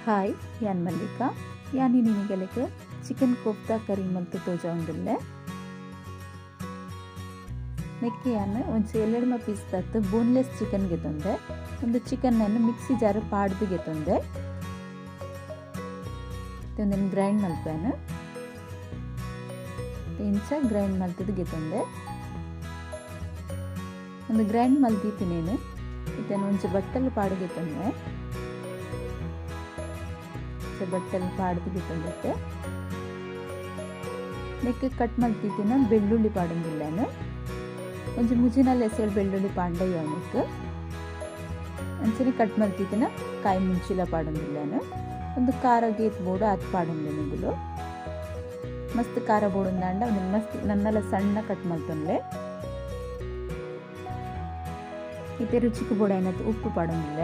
Hi ಯಾನ್ Mallika ಯಾನಿ ನಿನಿಗೆಲೆಕ್ chicken kofta ಕರಿ ಮಲ್ತು ತೋಜಾವುಂದುಲ್ಲೆ. ನೆಕ್ಕೆ ಯಾನ್ ಒಂಜಿ ಎಲೆಡ್ಮ ಪೀಸ್ ತತ್ತು ಬೋನ್ಲೆಸ್ ಚಿಕನ್ ಗೆತೊಂದೆ. ಒಂದು ಚಿಕನ್ ಅನ್ನು ಮಿಕ್ಸಿ ಜಾರ್ ಪಾಡ್ದು ಗೆತೊಂದೆ. ಒಂದನ್ನು ಗ್ರೈಂಡ್ ಮಲ್ಪೇನು. ಇಂಚ ಗ್ರೈಂಡ್ ಮಲ್ತದ ಗೆತೊಂದೆ. ಒಂದು ಗ್ರೈಂಡ್ ಮಲ್ದಿತ್ತಿನೇನು ಇದನ್ನು ಒಂಜಿ ಬಟ್ಟಲು ಪಾಡು ಗೆತೊಂದೆ. ಬಟ್ಟಲು ಪಾಡ್ದು ಗೆತೊಂದಿತ್ತೆ. ನೆಕ್ಕೆ ಕಟ್ ಮಲ್ತಿತ್ತಿನ ಬೆಳ್ಳುಳ್ಳಿ ಪಾಡೊಂದಿಲ್ಲೇನು. ಒಂಜಿ ಮುಜಿನಲ್ಲಿ ಎಸಳು ಬೆಳ್ಳುಳ್ಳಿ ಪಾಂಡಯ್ಯ ನೆಕ್ ಅಂಚನೆ ಕಟ್ ಮಲ್ತಿತ್ತಿನ ಕಾಯಿ ಮುಂಚಿಲ ಪಾಡೊಂದಿಲ್ಲೇನು. ಒಂದು ಖಾರ ಗೇತ್ ಬೋಡು ಅದು ಪಾಡೊಂದಿಲ್ಲ. ಮಸ್ತ್ ಖಾರ ಬೋಡುಂದಾಂಡ ಒಂದು ಮಸ್ತ್ ನನ್ನೆಲ್ಲ ಸಣ್ಣ ಕಟ್ ಮಲ್ತೊಂಡ್ಲೆ. ಇತ್ತೆ ರುಚಿಗೆ ಬೋಡ ಏನತ್ತು ಉಪ್ಪು ಪಾಡೊಂದಿಲ್ಲ.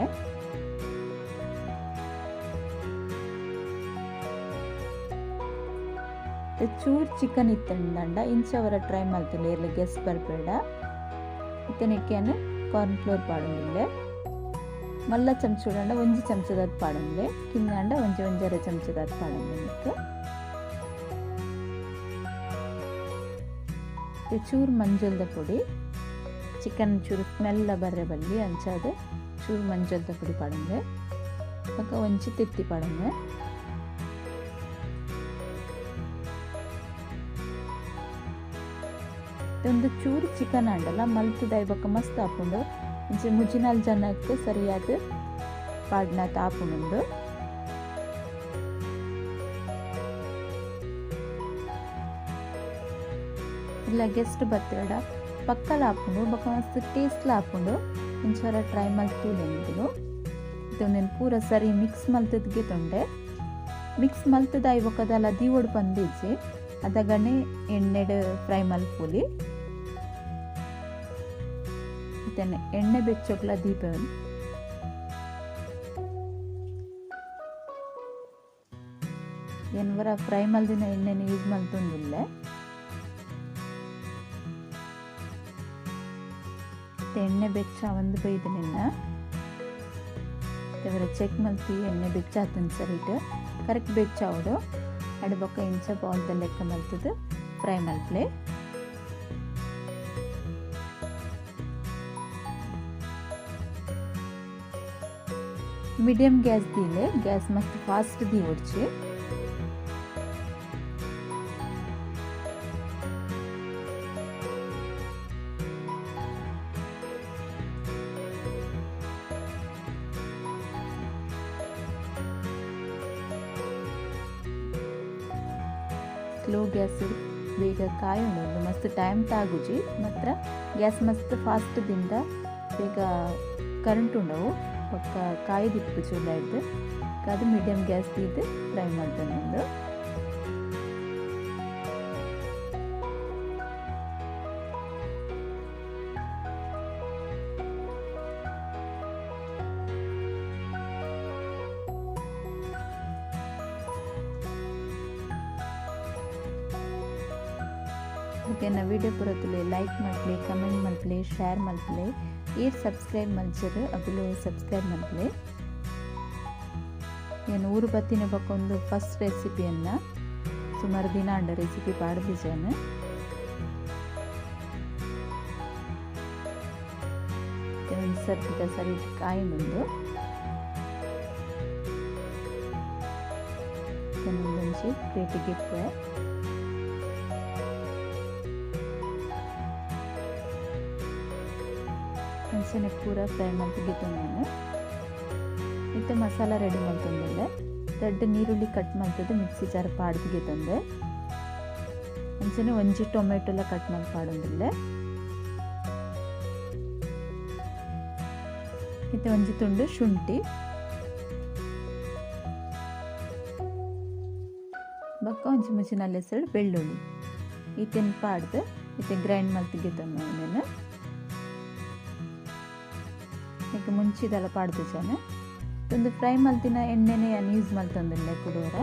ಚೂರು ಚಿಕನ್ ಇತ್ತಂಡ ಇಂಚವರ ಟ್ರೈ ಮಲ್ತೊಂಡು ಇರ್ಲಿ ಗೆಸ್ ಬರ್ಬೇಡ. ಇತ್ತೆ ನೆಕ್ಕೆನು ಕಾರ್ನ್ ಫ್ಲೋರ್ ಪಾಡೊಂದಿಲ್ಲ. ಮಲ್ಲ ಚಮಚ ಒಂಜಿ ಚಮಚದಾದ ಪಾಡೊಂದೆ, ಕಿನ್ನಾಂಡ ಒಂಜಿ ಒಂಜರೆ ಚಮಚದಾದ ಪಾಡೊಂದೆ. ನೆಕ್ ಚೂರು ಮಂಜಲ್ದ ಪೊಡಿ, ಚಿಕನ್ ಚೂರು ಸ್ಮೆಲ್ಲ ಬರ್ರೆ ಬಲ್ಲಿ ಅಂಚಾದ ಚೂರು ಮಂಜಲ್ದ ಪೊಡಿ ಪಾಡೊಂದೆ. ಬೊಕ್ಕ ಒಂಜಿ ತೆತ್ತಿ ಪಾಡೊಂದೆ. ಒಂದು ಚೂರು ಚಿಕನ್ ಆಂಡಲ ಮಲ್ತುದಾಯಿ ಬೊಕ್ಕ ಮಸ್ತ್ ಆಪುಂಡು. ಒಂಜಿ ಮುಜಿನಾಲ್ ಜನಕ್ಕೆ ಸರಿಯಾದ ಪಾಡ್ನಾತ ಆಪುಂಡು. ಇಲ್ಲ ಗೆಸ್ಟ್ ಬತ್ತಡ ಪಕ್ಕಲ ಆಪುಂಡು, ಬೊಕ್ಕ ಮಸ್ತ್ ಟೇಸ್ಟ್ಲ ಆಪುಂಡು. ಒಂಚೂರ ಟ್ರೈ ಮಲ್ತೂಲೆಂದು ಇದೊಂದೇನು ಪೂರ ಸರಿ ಮಿಕ್ಸ್ ಮಲ್ತದ್ಗೆ ತೊಂಡೆ. Mix ಮಲ್ತದಾಯಿ ಬೊಕ್ಕದಲ್ಲ ದೀವೊಡು ಪಂದಿಜ್ಜಿ ಅದಗನೆ ಎಣ್ಣೆಡ್ fry ಮಲ್ಪುಲಿ. ಇತ್ತನೆ ಎಣ್ಣೆ ಬೆಚ್ಚೊಕ್ಲ ದೀಪ ಎನ್ವರ ಫ್ರೈ ಮಲ್ದಿನ ಎಣ್ಣೆನ ಯೂಸ್ ಮಲ್ತೊಂದುಲ್ಲೆ. ಎಣ್ಣೆ ಬೆಚ್ಚ ಒಂದು ಬೈದು ನಿನ್ನ ಚೆಕ್ ಮಲ್ತಿ ಎಣ್ಣೆ ಬೆಚ್ಚ ಆತನ ಸರಿಟ್ ಕರೆಕ್ಟ್ ಬೆಚ್ಚ ಅವಡು ಅಡಬೊಕ್ಕ ಇಂಚ ಬಾಲ್ದ ಲೆಕ್ಕ ಮಲ್ತದ ಫ್ರೈ ಮಲ್ಪ್ಲೆ. ಮೀಡಿಯಂ ಗ್ಯಾಸ್ ದೀಲೆ, ಗ್ಯಾಸ್ ಮಸ್ತ್ ಫಾಸ್ಟ್ the ಓಡ್ಚಿ. ಸ್ಲೋ ಗ್ಯಾಸ್ ಬೇಗ ಕಾಯುಂಡು, ಮಸ್ತ್ ಟೈಮ್ ತಾಗುಜಿ. ಮಾತ್ರ ಗ್ಯಾಸ್ ಮಸ್ತ್ ಫಾಸ್ಟ್ ದಿಂದ ಬೇಗ ಕರೆಂಟ್ ಉಂಡವು ಪಕ್ಕ ಕಾಯ್ದಿಪ್ಪು ಚೂಲ ಇದ್ದು ಅದು ಮೀಡಿಯಂ ಗ್ಯಾಸ್ ಇದ್ದು ಫ್ರೈ ಮಾಡ್ತಾನೆ. ಓಕೆ, ನಾ ವಿಡಿಯೋ ಪೂರ ಲೈಕ್ ಮಲ್ಪಲೆ, ಕಮೆಂಟ್ ಮಲ್ಪಲೆ, ಶೇರ್ ಮಲ್ಪಲೆ, ಏರ್ ಸಬ್ಸ್ಕ್ರೈಬ್ ಮಲ್ಚರು ಅಗುಲು ಸಬ್ಸ್ಕ್ರೈಬ್ ಮಲ್ಪಲೆ. ಏನು ಊರು ಬತ್ತಿನ ಬೊಕ್ಕ ಒಂದು ಫಸ್ಟ್ ರೆಸಿಪಿಯನ್ನು ಸುಮಾರು ದಿನ ಅಂಡ ರೆಸಿಪಿ ಪಾಡ್ದಿಜಾನು. ಒಂದು ಸರ್ತಿದ ಸರಿ ಕಾಯಿಂಡು ಒಂದೊಂದು ಪ್ಲೇಟಿಗೆ ಇಪ್ಪೆ. ಅಂಚನೆ ಪೂರ ಫ್ರೈ ಮಲ್ತುಗೆತೊಂದು ಇತ್ತೆ ಮಸಾಲ ರೆಡಿ ಮಲ್ತೊಂದುಲ್ಲೆ. ರಡ್ಡ್ ನೀರುಳ್ಳಿ ಕಟ್ ಮಲ್ತದು ಮಿಕ್ಸಿ ಜಾರ್ ಪಾಡ್ದುಗೆತೊಂದೆ. ಅಂಚನೆ ಒಂಜಿ ಟೊಮೆಟೊಲ ಕಟ್ ಮಲ್ತ್ ಪಾಡೊಂದುಲ್ಲೆ. ಇತ್ತೆ ಒಂಜಿ ತುಂಡು ಶುಂಠಿ ಬೊಕ್ಕ ಒಂಜಿ ಮುಜಿನಾಲ್ ಎಸಳು ಬೆಳ್ಳುಳ್ಳಿ ಇತ್ತೆನ್ ಪಾಡ್ದು ಇತ್ತೆ ಗ್ರೈಂಡ್ ಮಲ್ತುಗೆತೊಂದು. ನೆಕ್ ಮುಂಚಿದೆಲ್ಲ ಪಾಡ್ದು ಜನ ಒಂದು ಫ್ರೈ ಮಲ್ತಿನ ಎಣ್ಣೆನೆ ಯಾನ್ ಯೂಸ್ ಮಲ್ತೊಂದುಲ್ಲೆ. ಕುಡೋರ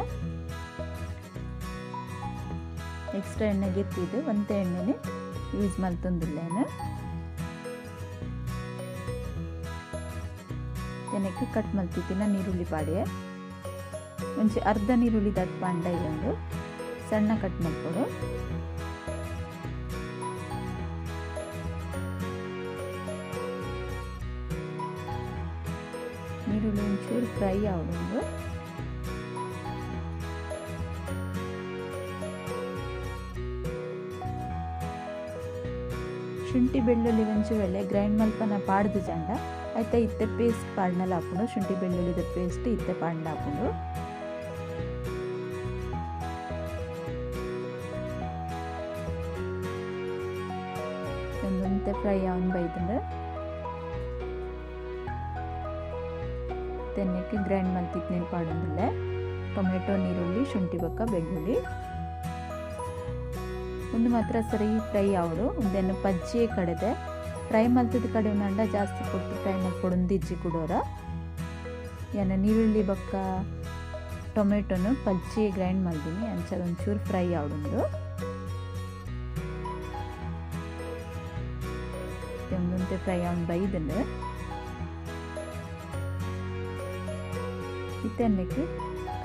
ಎಕ್ಸ್ಟ್ರಾ ಎಣ್ಣೆ ಗೆತ್ತಿದ್ದು ಒಂತೆ ಎಣ್ಣೆನೆ ಯೂಸ್ ಮಲ್ತೊಂದುಲ್ಲೇನು. ನೆಕ್ ಕಟ್ ಮಲ್ತಿತ್ತಿನ ನೀರುಳ್ಳಿ ಪಾಡಿಯೆ. ಒಂಜಿ ಅರ್ಧ ನೀರುಳ್ಳಿ ದತ್ ಪಾಂಡ ಸಣ್ಣ ಕಟ್ ಮಲ್ಪೊಡು. ನೀರುಳ್ಳಿ ಒಂಚೂರು ಫ್ರೈ ಆವೊಡು. ಶುಂಠಿ ಬೆಳ್ಳುಳ್ಳಿ ಒಂಜಿ ವೇಳೆ ಗ್ರೈಂಡ್ ಮಲ್ಪನ ಪಾಡ್ದು ಜಂಡ ಐತ ಇತ್ತೆ ಪೇಸ್ಟ್ ಪಾಡ್ನಲ ಹಾಕೊಂಡು ಶುಂಠಿ ಬೆಳ್ಳುಳ್ಳಿದ ಪೇಸ್ಟ್ ಇತ್ತೆ ಪಾಡ್ನ ಹಾಕೊಂಡು ಒಂದೊಂತೆ ಫ್ರೈ ಅವನ್ ಬೈತಂಡು ತೆನ್ನಕ್ಕೆ ಗ್ರೈಂಡ್ ಮಲ್ತಿದ್ನೇನು ಪಾಡೊಂದಿಲ್ಲ ಟೊಮೆಟೊ ನೀರುಳ್ಳಿ ಶುಂಠಿ ಬೊಕ್ಕ ಬೆಳ್ಳುಳ್ಳಿ ಒಂದು ಮಾತ್ರ ಸರಿ ಫ್ರೈ ಆವಡು. ಒಂದೇನು ಪಜ್ಜಿ ಕಡೆದೆ ಫ್ರೈ ಮಲ್ತದ ಕಡೆ ಉಂಡ ಜಾಸ್ತಿ ಕೊಟ್ಟು ಫ್ರೈ ಮಲ್ಪೊಡು ಇಜ್ಜಿ ಕುಡೋರ. ಏನ ನೀರುಳ್ಳಿ ಬೊಕ್ಕ ಟೊಮೆಟೊನು ಪಜ್ಜಿ ಗ್ರೈಂಡ್ ಮಲ್ದಿನಿ ಅಂಚ ಒಂಚೂರು ಫ್ರೈ ಆವಡುಂಡು. ಒಂದೊಂತೆ ಫ್ರೈ ಅವನ್ ಬೈದಂಡು. ಇತ್ತನ್ನಕ್ಕೆ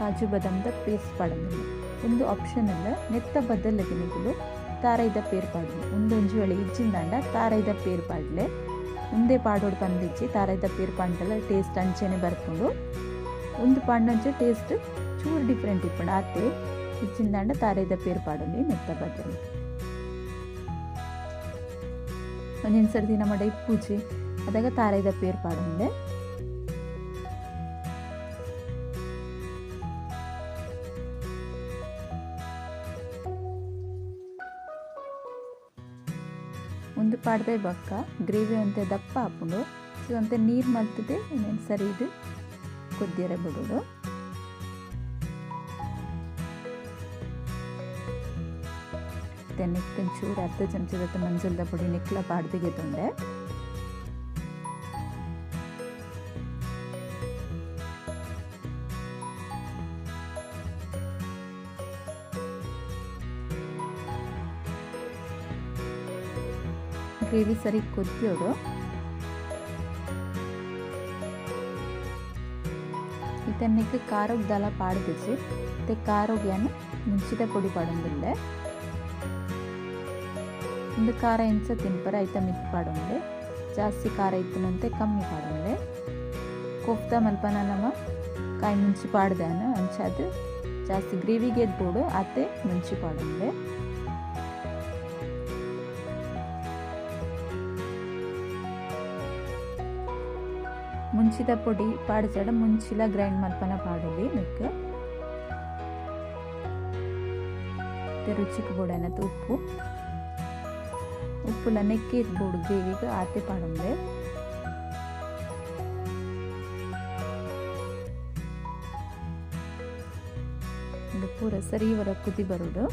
ಕಾಜು ಬಾದಾಮ್ದ ಪೇಸ್ಟ್ ಪಾಡೊಂದಿಲ್ಲ. ಒಂದು ಆಪ್ಷನ್ ಅಲ್ಲ ನೆತ್ತ ಬದಲಿಗೆ ನಿಗುಲು ತಾರೈದ ಪೇರ್ ಪಾಡಲು. ಒಂದೊಂಜಿ ವೇಳೆ ಇಜ್ಜಿಂದಾಂಡ ತಾರೈದ ಪೇರ್ ಪಾಡಲೆ ಒಂದೇ ಪಾಡೋಡು ಬಂದಿಜ್ಜಿ ತಾರೈದ ಪೇರ್ ಪಾಂಡಲ ಟೇಸ್ಟ್ ಅಂಚೆನೆ ಬರ್ಕೊಂಡು ಒಂದು ಪಾಂಡಂಚೆ ಟೇಸ್ಟ್ ಚೂರು ಡಿಫ್ರೆಂಟ್ ಇಪ್ಪಂಡು ಆತೆ ಇಜ್ಜಿಂದಾಂಡ ತಾರೈದ ಪೇರ್ ಪಾಡಲಿ ನೆತ್ತ ಬದಲು. ಒಂದೊಂದು ಸರ್ತಿ ನಮ್ಮ ಇಪ್ಪೂಜಿ ಅದಾಗ ತಾರೈದ ಪೇರ್ ಪಾಡೊಂದೆ. ಒಂದು ಪಾಡ್ದೆ ಬೊಕ್ಕ ಗ್ರೇವಿ ಅಂತೆ ದಪ್ಪ ಹಾಕೊಂಡು ಸೊ ಅಂತೆ ನೀರು ಮಲ್ತದೆ ಒಂದೇನು ಸರಿ ಇದು ಕೊದ್ದಿಯರೆ ಬಿಡೋದು. ಒಂಚೂರು ಅರ್ಧ ಚಮಚದ ಮಂಜಲ್ದ ಪುಡಿ ನೆಕ್ಲ ಪಾಡ್ದಿಗೆ ತೊಂಡೆ. ಗ್ರೇವಿ ಸರಿ ಕೊದ್ದಿಯೋಡು. ಇತನ್ನಕ್ಕೆ ಖಾರಗ್ ದಾಲ ಪಾಡ್ದಿಚ್ಚಿ ಮತ್ತೆ ಖಾರಗ್ ಏನು ಮುಂಚಿತ ಪೊಡಿ ಪಾಡೊಂದಿಲ್ಲ. ಒಂದು ಖಾರ ಎಂಚ ತಿನ್ಪರ ಐತ ಮಿತ್ ಪಾಡೊಂದೆ ಜಾಸ್ತಿ ಖಾರ ಇತ್ತನಂತೆ ಕಮ್ಮಿ ಪಾಡೊಂದೆ. ಕೋಫ್ತಾ ಮಲ್ಪನ ನಮ್ಮ ಕಾಯಿ ಮುಂಚಿ ಪಾಡ್ದಾನ ಅಂಚ ಅದು ಜಾಸ್ತಿ ಗ್ರೇವಿಗೆ ಬೋಡು ಆತೆ ಮುಂಚಿ ಪಾಡೊಂದೆ. ಮುಂಚಿದ ಪೊಡಿ ಪಾಡ್ಜಡ ಮುಂಚಿಲ ಗ್ರೈಂಡ್ ಮಲ್ಪನ ಪಾಡಲಿ ನೆಕ್ ರುಚಿಗೆ ಬೋಡನತ ಉಪ್ಪು ಉಪ್ಪುಲ ನೆಕ್ಕೆ ಬೋಡು ಗ್ರೇವಿಗೆ ಆತೆ ಪಾಡೊಂದೆ. ಪೂರ ಸರಿ ವರ ಕುದಿ ಬರೋಡು.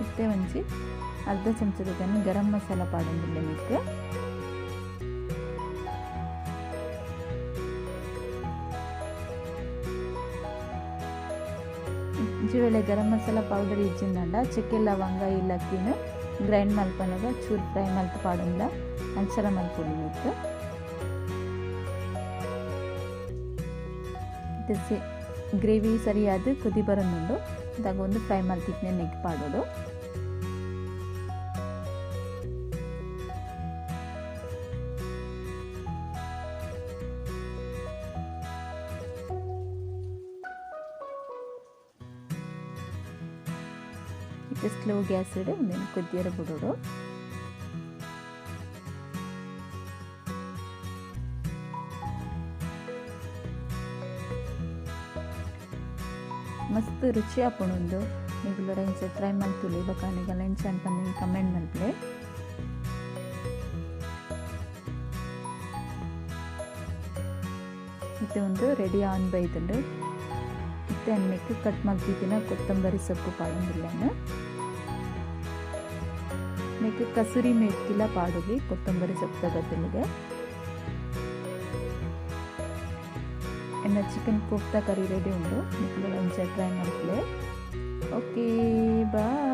ಇತ್ತೆ ಒಂಜಿ ಅರ್ಧ ಚಮಚದ ಗರಂ ಮಸಾಲ ಪಾಡೊಂದಿಲ್ಲ ನೆಕ್. ಒಂಜಿ ವೇಳೆ ಗರಂ ಮಸಾಲ ಪೌಡರ್ ಇಜ್ಜಿಂದಾಂಡ ಚಕ್ಕೆ ಲವಂಗ ಇಲ್ಲಕ್ಕಿನ ಗ್ರೈಂಡ್ ಮಲ್ಪನಗ ಚೂರು ಫ್ರೈ ಮಲ್ತ್ ಪಾಡೊಂದ ಅಂಚಲ ಮಲ್ಪೊಲಿ ನೆಕ್. ಗ್ರೇವಿ ಸರಿಯಾದ ಕುದಿ ಬರೋದುಂಡು ಅದಾಗ ಒಂದು ಫ್ರೈ ಮಲ್ತಿದ್ನೆ ನೆಗ್ ಪಾಡೋದು. ಇತ್ತೆ ಸ್ಲೋ ಗ್ಯಾಸ್ ಇಡು ಒಂದೇನು ಕೊದ್ದಿಯರ ಬಿಡೋಡು. ಮಸ್ತ್ ರುಚಿ ಆಪುಂಡು. ನಿಗುಲು ಎಂಚ ಟ್ರೈ ಮಲ್ತುಲಿ ಬೊಕ ನಿಗಲ ಎಂಚ ಅನ್ಪಂದು ಕಮೆಂಟ್ ಮಲ್ಪುಲೆ. ಇತ್ತೆ ಒಂದು ರೆಡಿ ಆನ್ ಬೈದುಂಡು. ಇತ್ತೆ ಅನ್ನಕ್ಕೆ ಕಟ್ ಮಲ್ತಿದ್ದಿನ ಕೊತ್ತಂಬರಿ ಸೊಪ್ಪು ಪಾಡೊಂದಿಲ್ಲನು. ನೆಕ್ ಕಸೂರಿ ಮೇಥಿಲ ಪಾಡೊಲಿ ಕೊತ್ತಂಬರಿ ಸೊಪ್ಪುದ ಬದಲಿಗೆ. ಎನ್ನ ಚಿಕನ್ ಕೋಫ್ತಾ ಕರಿ ರೆಡಿ ಉಂಡು. ನಿಕುಲು ಒಂಜಿ ಟ್ರೈ ಮಲ್ಪುಲೆ. Okay, bye.